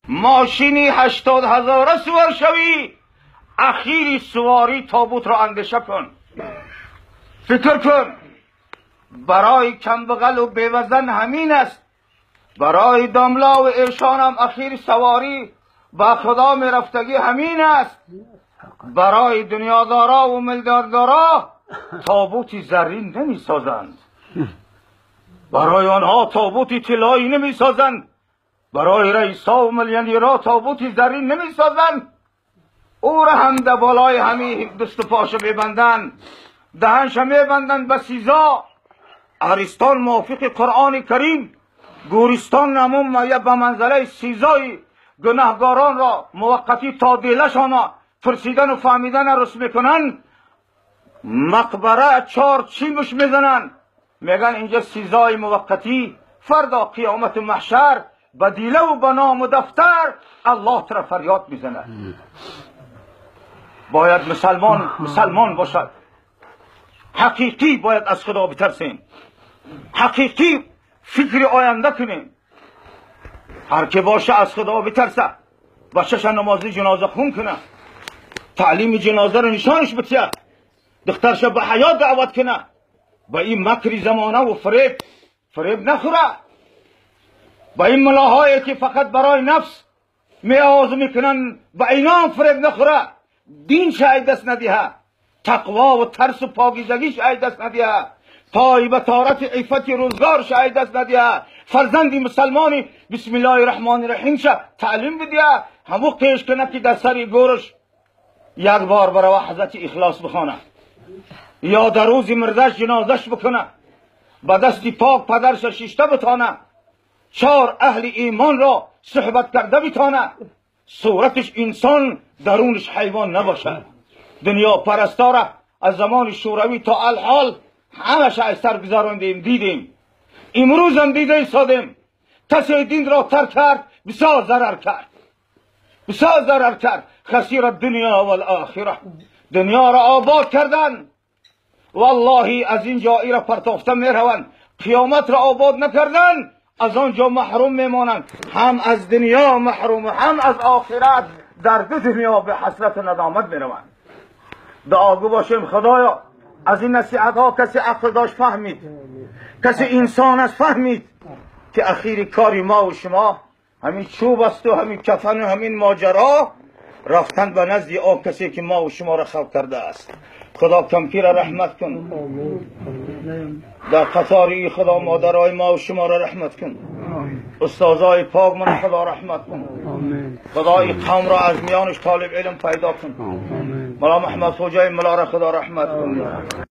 Мошини 80 ҳазора сувор шавӣ, ахири суворӣ тобутро андеша кун, фикр кун. Барои камбағалу бевазан ҳамин аст, барои домлаву эшонам ахири саворӣ ба худо мерафтагӣ ҳамин аст. Барои дунёдорову миллиарддоро тобути заррин намесозанд, барои онҳо тобути тиллоӣ намесозанд, барои раисову миллионерҳо тобути заррин намесозанд. Ӯро ҳам да болои ҳамин дасту поша мебанданд, даҳанша мебанданд ба сизо. Аристон мувофиқи Қуръони Карим гӯристон намун мая ба манзалаи сизои гунаҳгоронро муваққатӣ то дилашона пурсидану фаҳмидана рус мекунанд. Мақбара чор чимуш мезананд, мегӯянд инҷа сизои муваққатӣ, фардо қиёмату маҳшар ба дилаву ба ному дафтар Аллоҳ тура фарёд мезанад. Бояд мусалмон мусалмон бошад ҳақиқӣ, бояд аз худо битарсем, ҳақиқӣ фикри оянда кунем. Ҳар ки боша, аз худо битарса, бачаша намози ҷаноза хун куна, таълими ҷанозаро нишонаш бития, духтарша ба ҳаёт даъват куна, ба ин макри замонаву фиреб нахӯра, ба ин мулоҳое ки фақат барои нафс меовоз мекунанд, ба инон фиреб нахӯра, динша ай даст надиҳа, тақвову тарсу покизагиш ай даст надиҳа, пой ба торати иффати рӯзгорша ай даст надиҳа, фарзанди мусалмони бисмиллоҳи раҳмони раҳимша таълим бидиҳа, ҳаму қеш кунад ки дар сари гӯрш як бор барава ҳазрати Ихлос бихона ё дар рӯзи мирдаш ҷинозаш бикуна, ба дасти пок падарша шишта битона, чор аҳли имонро суҳбат карда битона, сураташ инсон, дарунаш ҳайвон набошад. Дунё парастора аз замони Шӯравӣ то алҳол ҳамаша аз сар гузарондем, дидем, имрӯзам дида истодем. Касе динро тарк кард, бисёр зарар кард, бисёр зарар кард. Хасира дунё валохира. Дунёро обод кардан, валлоҳи, аз ин ҷо ира партофта мераванд. Қиёматро обод накардан, аз он ҷо маҳрум мемонанд. Ҳам аз дунё маҳрум, ҳам аз охират, дар ду дунё ба ҳасрату надомат мераванд. Дуогӯ бошем. Худоё, аз ин насиҳатҳо касе ақл дошт фаҳмид, касе инсон аст фаҳмид, ки ахири кори мо ва шумо ҳамин чӯб асту ҳамин кафану ҳамин моҷаро, рафтан ба назди он касе ки мо ва шуморо халқ кардааст. Худо кампира раҳмат кун, дар қатори худо модарои мо ва шуморо раҳмат кун, устозои пок ман худо раҳмат кун. Худои қавмро аз миёнаш толиб илм пайдо кун. Мулло Муҳаммад Хоҷаи муллоро худо раҳмат кун.